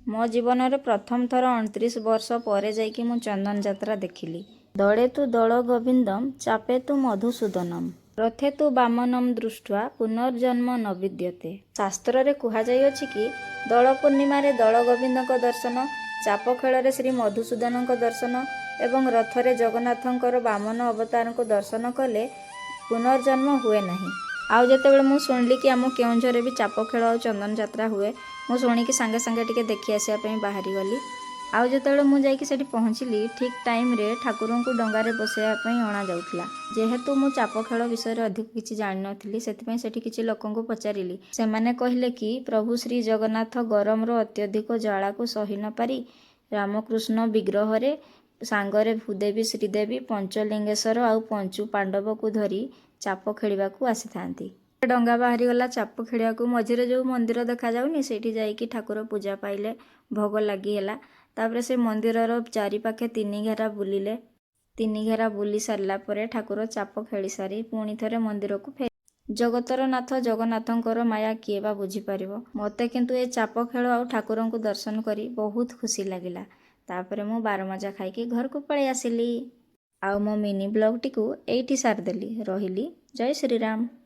ମୋ ଜୀବନରେ ପ୍ରଥମ ଥର 29 ବର୍ଷ ପରେ ଯାଇକି ମୁଁ ଚନ୍ଦନ ଯାତ୍ରା ଦେଖିଲି। ଦଳେ ତୁ ଦୋଳ ଗୋବିନ୍ଦಂ, ଚାପେ ତୁ ମଧୁସୂଦନମ୍, ରଥେ ତୁ ବାମନମ୍ ଦୃଷ୍ଟ୍ୱା ପୁନର୍ଜନ୍ମ ନ ବିଦ୍ୟତେ। ଶାସ୍ତ୍ରରେ କୁହାଯାଇଅଛି କି ଦୋଳ ପୂର୍ଣ୍ଣିମାରେ ଦୋଳ ଗୋବିନ୍ଦଙ୍କ ଦର୍ଶନ, ଚାପ ଖେଳରେ ଶ୍ରୀ ମଧୁସୂଦନଙ୍କ ଦର୍ଶନ ଏବଂ ରଥରେ ଜଗନ୍ନାଥଙ୍କର ବାମନ ଅବତାରଙ୍କୁ ଦର୍ଶନ କଲେ ପୁନର୍ଜନ୍ମ ହୁଏ ନାହିଁ। ଆଉ ଯେତେବେଳେ ମୁଁ ଶୁଣିଲି କି ଆମ କେଉଁଝରରେ ବି ଚାପ ଖେଳ ଆଉ ଚନ୍ଦନ ଯାତ୍ରା ହୁଏ, ମୁଁ ଶୁଣିକି ସାଙ୍ଗେ ସାଙ୍ଗେ ଟିକେ ଦେଖି ଆସିବା ପାଇଁ ବାହାରି ଗଲି। ଆଉ ଯେତେବେଳେ ମୁଁ ଯାଇକି ସେଠି ପହଞ୍ଚିଲି, ଠିକ୍ ଟାଇମ୍ରେ ଠାକୁରଙ୍କୁ ଡଙ୍ଗାରେ ବସାଇବା ପାଇଁ ଅଣାଯାଉଥିଲା। ଯେହେତୁ ମୁଁ ଚାପ ଖେଳ ବିଷୟରେ ଅଧିକ କିଛି ଜାଣିନଥିଲି, ସେଥିପାଇଁ ସେଠି କିଛି ଲୋକଙ୍କୁ ପଚାରିଲି। ସେମାନେ କହିଲେ କି ପ୍ରଭୁ ଶ୍ରୀ ଜଗନ୍ନାଥ ଗରମର ଅତ୍ୟଧିକ ଜ୍ୱାଳାକୁ ସହି ନପାରି ରାମକୃଷ୍ଣ ବିଗ୍ରହରେ ସାଙ୍ଗରେ ଭୂଦେବୀ, ଶ୍ରୀଦେବୀ, ପଞ୍ଚଲିଙ୍ଗେଶ୍ୱର ଆଉ ପଞ୍ଚୁ ପାଣ୍ଡବକୁ ଧରି ଚାପ ଖେଳିବାକୁ ଆସିଥାନ୍ତି। ଡଙ୍ଗା ବାହାରିଗଲା ଚାପ ଖେଳିବାକୁ। ମଝିରେ ଯେଉଁ ମନ୍ଦିର ଦେଖାଯାଉନି, ସେଇଠି ଯାଇକି ଠାକୁର ପୂଜା ପାଇଲେ, ଭୋଗ ଲାଗି ହେଲା। ତାପରେ ସେ ମନ୍ଦିରର ଚାରିପାଖେ ତିନି ଘେରା ବୁଲିଲେ। ତିନି ଘେରା ବୁଲି ସାରିଲା ପରେ ଠାକୁର ଚାପ ଖେଳି ସାରି ପୁଣି ଥରେ ମନ୍ଦିରକୁ ଫେରି। ଜଗତର ନାଥ ଜଗନ୍ନାଥଙ୍କର ମାୟା କିଏ ବା ବୁଝିପାରିବ? ମୋତେ କିନ୍ତୁ ଏ ଚାପ ଖେଳ ଆଉ ଠାକୁରଙ୍କୁ ଦର୍ଶନ କରି ବହୁତ ଖୁସି ଲାଗିଲା। ତାପରେ ମୁଁ ବାରମଜା ଖାଇକି ଘରକୁ ପଳେଇ ଆସିଲି ଆଉ ମୋ ମିନି ବ୍ଲଗ୍ଟିକୁ ଏଇଠି ସାରିଦେଲି। ରହିଲି, ଜୟ ଶ୍ରୀରାମ।